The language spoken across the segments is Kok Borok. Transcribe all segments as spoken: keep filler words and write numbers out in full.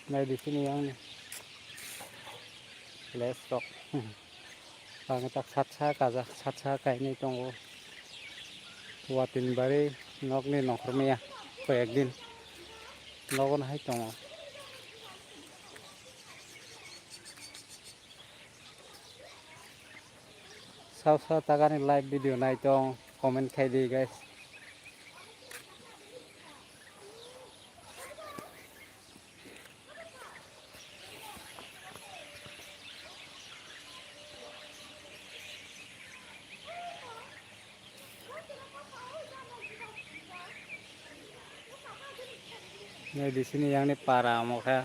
Nai di sini yang ni. Les sok. Ang tak satsa kaja, satsa kainwi tongo. Watini bari nokni nongkhor maya koyek din nogo hai tongo. Sab sa tagani live video nai tong, comment khai di guys. Nai di sini yang ni para omo khe.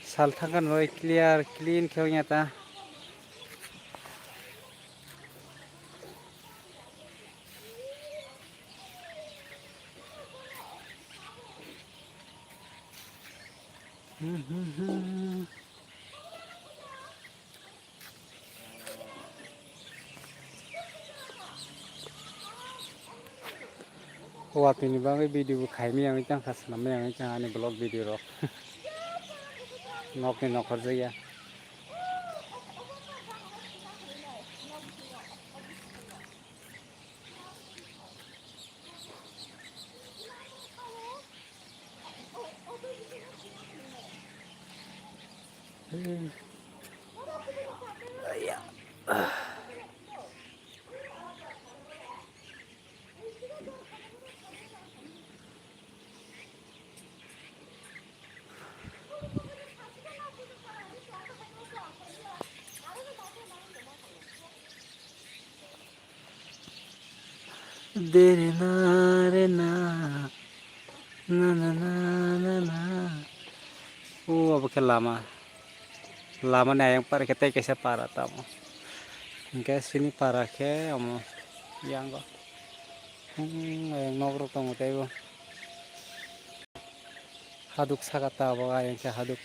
Sal thangkha noroi clear clean khe wngya ta. Watini bagwi video bo khaimaya wngwi tangkha, swnamya wngwi tangkha ani vlog video rok. Nokni nokhorjakya. Dere na re na. Na, na, na, na, na. O, abo khe lama. Lama ni ayang para khe tei kaisa para tamo. Hingkhe sini para khe omo yango. Hmm, ayang nok rok tongo tei bo. Haduk saka ta abo ayang khe haduk.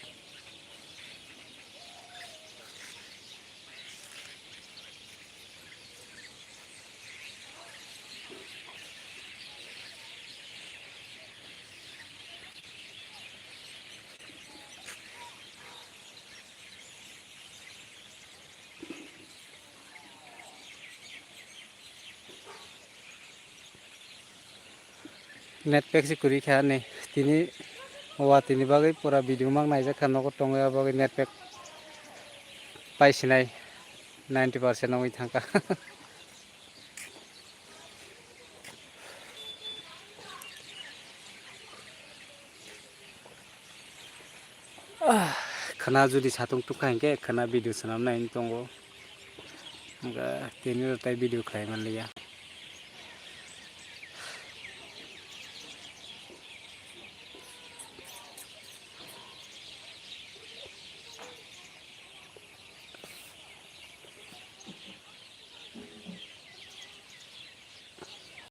Net pack se kwrwi kha ani tini, watini bagwi pura video mang naijak kha, nogo tongwi abo bagwi net pack paisinai ninety percent wngwi thangkha. Ah, khwna jodi satung tungkha hinkhe khwna video swnamnai wng tongo. Hwnkhe tini rw tai video khlai manliya.